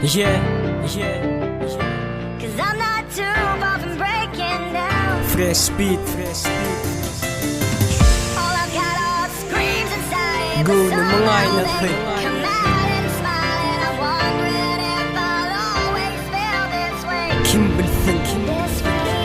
Yeah, yeah, yeah. Cause I'm not too far from breaking down. Fresh beat, fresh beat. All I've got are screams inside. But Göwnümiň somehow aýnasy. they come out and smile. And I'm wondering if I'll always feel this way. Kim bilsin, kim This way.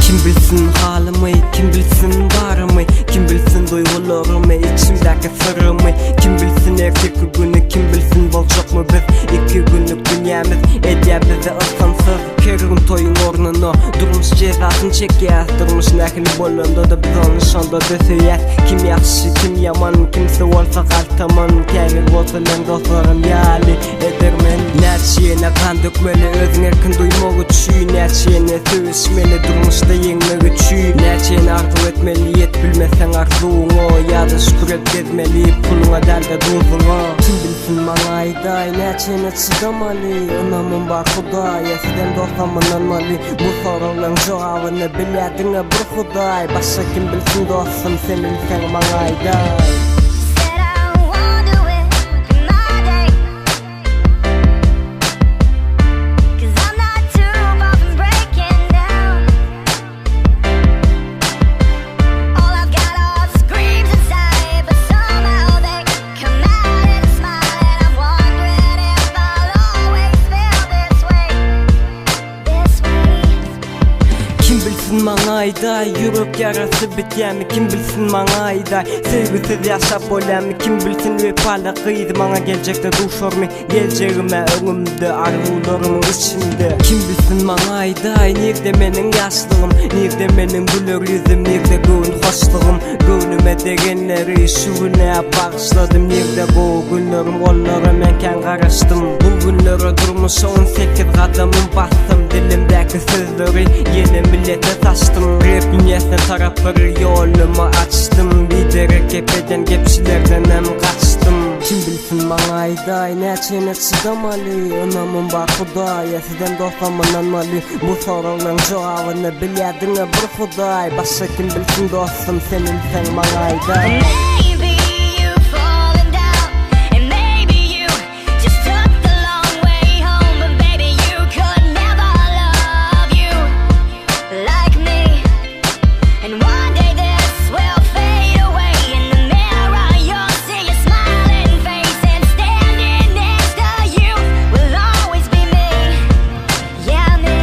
Kim bilsin halymy, kim bilsin barymy Kim bilsin duýgularymy, içimdäki syrymy Kim bilsin erteki güni, kim bilsin boljakmy biz Iki günlük dünýämiz edýär bizi ysgynsyz Her gün toýuň ornuna durmuş jezasyny çekýäs Durmuş nähili bolanda-da biz ony şonda-da söýýäs Kim ýagşy, kim ýaman, kimsi bolsa galtaman Käbir bolsa meň dostlarym ýaly edermen Näçe ýene gan dökmeli özüň erkin duýmak üçin Näçe ýene söweşmeli durmuşda ýeňmek üçin Näçe ýene arzuw etmeli ýet bilmeseň arzuwyňa Ýa-da şükür et gezmeli puluňa däl-de duzuňa Kim bilsin maňa aýdaý näçe ýene çydamaly Ynamym bar Hudaýa sizem dostam ynanmaly Bu soraglaň jogabyny bilýär diňe bir Hudaý Başga kim bilsin dostum sen bilseň maňa aýdaý Said I wonder it through my day. Cause I'm not too far from breaking down. All I've got are screams inside, but somehow they come out and smile. And I'm wondering if I'll always feel this way. This way. Kim bilsin maňa aýdaý ýürek ýarasy bitýärmi Kim bilsin maňa aýdaý söýgüsiz ýaşap bolýarmy Kim bilsin wepaly gyz maňa geljekde duşarmy Geljegime öňümde arzuwlarymyň içinde Kim bilsin maňa aýdaý nirde meniň ýaşlygym Nirde meniň güler ýüzüm nirde göwün hoşlugym Göwnüme degenleri şu güne bagyşladym Nirde gowy günlerim onlara men kän garaşdym Bu günlere durmuşa 18 gadamym basdym Dilimdäki sözleri ýene millete saçdym Rap dünýäsine tarap bir ýolumy açdym Biderek gep eden gepçilerdenem gaçdym Kim bilsin maňa aýdaý näçe ýene çydamaly Ynamym bar Hudaýa sizem dostam ynanmaly Bu soraglaň jogabyny bilýär diňe bir Hudaý Başga kim bilsin dostum sen bilseň maňa aýdaý Maybe you've fallen down, and maybe you just took the long way home. But baby, you could never love you like me. And one day this will fade away. In the mirror, you'll see your smiling face, and standing next to you will always be me. Yeah, me.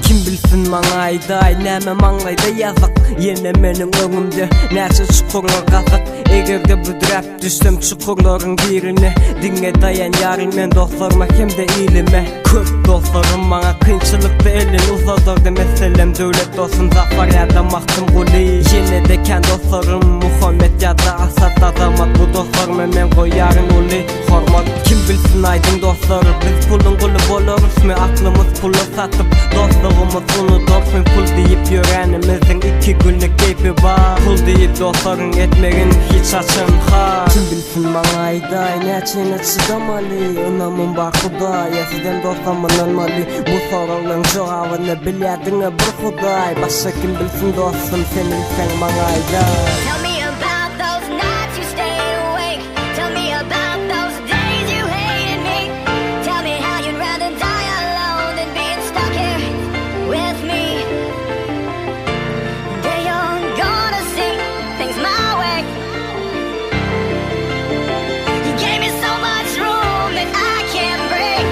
Kim bilsin maňa aýdaý näme maňlaýda ýazyk Ýene meniň öňümde näçe çukurlar gazyk Eger-de büdräp düşsem çukurlaryň birine Diňe daýan ýarym men dostlaryma hem-de ilime Köp dostlarym maňa kynçylykda elini uzadardy Meselem döwlet dostum Zafar ýa-da Magtymguly Ýene-de kän dostlarym Muhammet ýa-da Asad Azamat Bu dostlaryma men goýaryn uly hormat Kim bilsin aýdyň dostlar biz puluň guly bolarysmy Aklymyz pula satyp dostlugymyz unudarysmy Pul diýip ýörenimiziň iki günlük keýpi bar Pul diýip dostlaryň etmegin hiç haçan har Kim bilsin maňa aýdaý näçe ýene çydamaly Ynamym bar Hudaýa sizem dostam ynanmaly Bu soraglaň jogabyny bilýär diňe bir Hudaý Başga kim bilsin dostum sen bilseň maňa aýdaý Tell me about those nights you stayed awake. Tell me about those days you hated me. Tell me how you'd rather die alone than being stuck here with me. Day you're gonna see things my way. You gave me so much room that I can't break.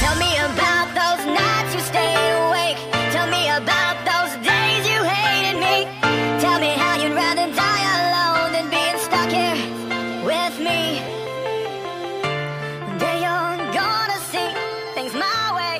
Tell me about those nights you stayed awake. Tell me about those days you hated me. Tell me how you'd rather die alone than being stuck here with me. Day you're gonna see things my way.